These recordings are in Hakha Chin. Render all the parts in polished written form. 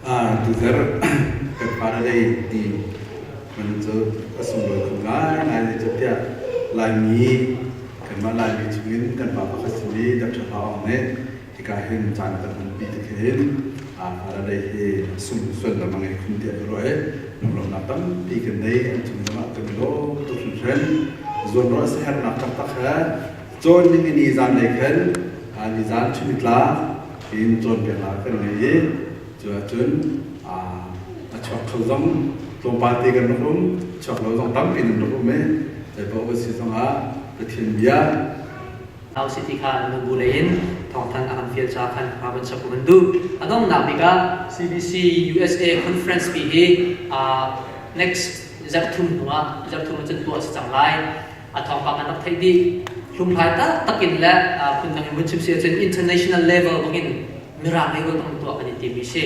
Tuzarh kan Father Day ni man cu a sunglawi kho ngaingai zeicahtiah Laimi kanmah Laimi chungin kan pa pakhat simi Dr. Hla Aung nih hika hin caan a kan hmanpi tik hin Father Day hi sung sullam a ngei khun tiah ka ruah i lunglawmhnak tampi kan nei. An cung zongah kan i lawm tuk hringhran. Zawnruah siaherhnak taktak he cawn ningini zanlei khan nizan chunitla in cawnpiaknak kan ngei i cu ahcun a chuak kho zong tlawmpal te kan rak um, chuak lo zong tampi nan rak um i zeipaoh a si zongah Pathian bia Thau City kha nubu lei in thawngthanh a kan fial caah khan hma van sak kan duh. A donghnak bik ah CBC USA Conference pi hi next zarhthum hnu ah zarhthum cun tuah a si cang lai. A thawngpang an rak theih dih. Hlunghlai taktak in le phundang in vun chim si ahcun international level bangin mirang level bang tuah kan in timi si.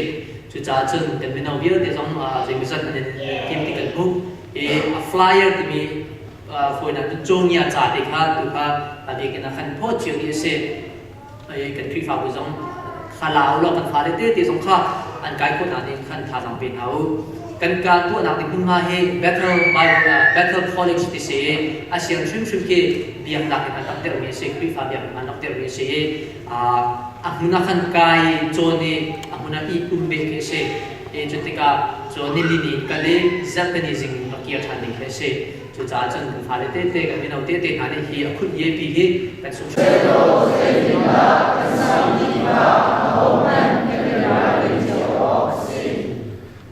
Cucaah cun kan mino vialte zong zeimawzat an in tim ti kan hmuh. I a flyer timi fawinak cun cawngia ca te kha tu kha a biakinn ah khan phawt cio dih a si. Kan Khrihfabu zong kha la u law kan fale tete zong kha an kai khawh hna ding khan thazaang pe hna u. Kan ka tuahnak ding hmunhma hi Bethel Bible Bethel College ti si i a siang hrimhrim khi biaknak in an rak derhmi a si, Khrihfa biaknak an rak derhmi a si i a hmun ah khan kai cawn i a hmun ah i um beh khi a si. I cu tikah cawn ni li ni kal i zarhteni zing in rak kir ṭhan ding khi a si. Cucaah cun kan fale tete, kan mino tete hna nih hi a khut pi hi kan sung.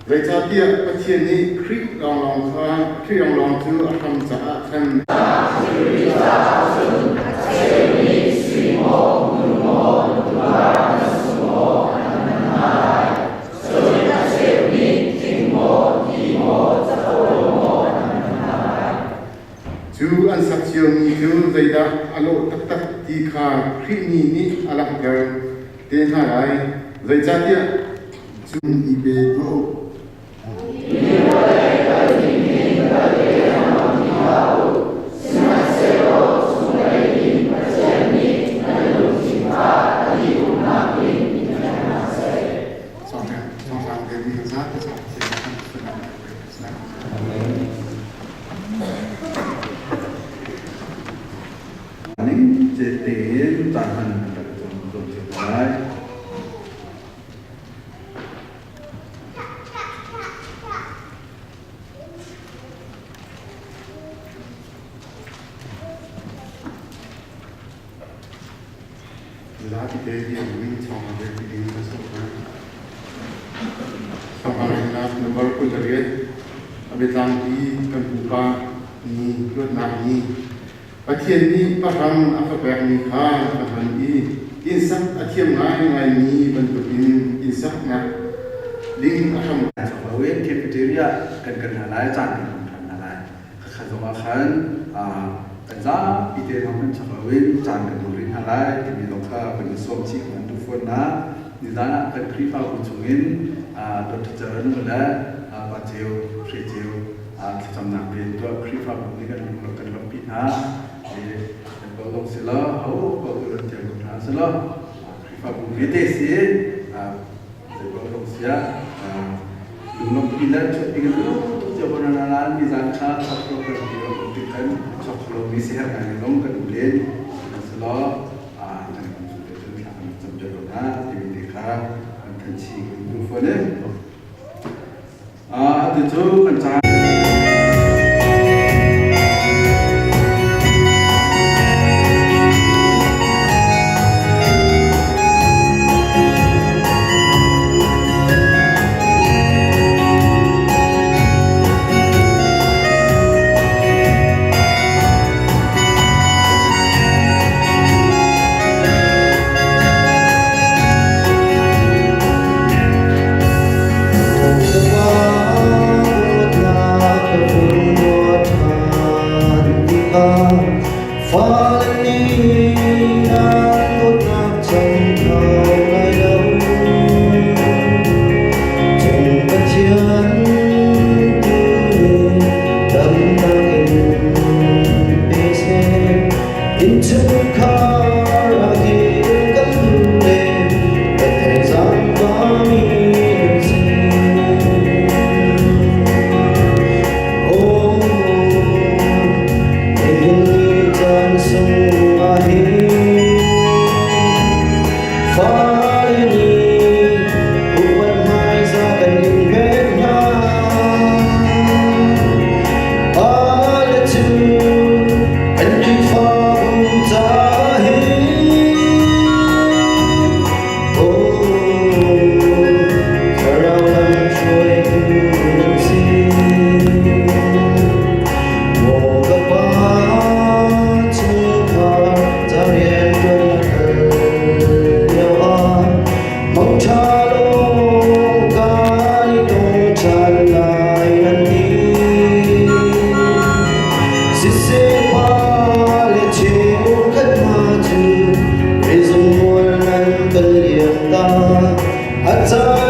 Zeicahtiah Pathian nih Khrih lawnglawng kha Khrih lawnglawng cu a hram caah khan Cu an sak ciomi cu zeidah a lawh taktak ti kha Khrih ni nih a langhter te hna lai. Zeicahtiah cu i pe tuah u. Ning tein caan hman kan zuam cio lai. Zapi te hi min chawng a ti ding ka so kha. Sangharinnak number 28 a biatlang hi kan pupa ni luatnak ni Pathian nih pahrang a ka pekmi kha ka hman i innsak a thiam ngaingaimi bantukin innsaknak ding a hram Loin cafeteria kan kan hna lai, caan kan hmang ṭhan hna lai. Khakha zongah khan kan zapi te hmang hmanh chak loin caan kan hmang rih hna lai timi zong kha kan i sawm chih kan duh fawn na. Nizan ah kan Khrihfabu chungin Dr. Charan le Pa Ceu, Hre Ceu thlacamnak te tuah Khrihfabu nih kan kan lawmhpi hna. Kan ko zong si lo, ho ko tu rat thiam ko hna si lo. Khrihfabu vete si zei ko zong sia lunglawmhpi le chuahpi kan tuk cio ko na na nizan kha chok lo kan ti lo ti kan chok lo mi si her ngai zong kan um len si lo kan kan cu te cun thla kan cam piak ko na timi te kha kan than chi kan duh fawn e atu cu kan caan lawng kan i tong ṭhan lai an ti. Siseh pa le cheukhat hna cu rezung mual nan kan liam ta. A caan.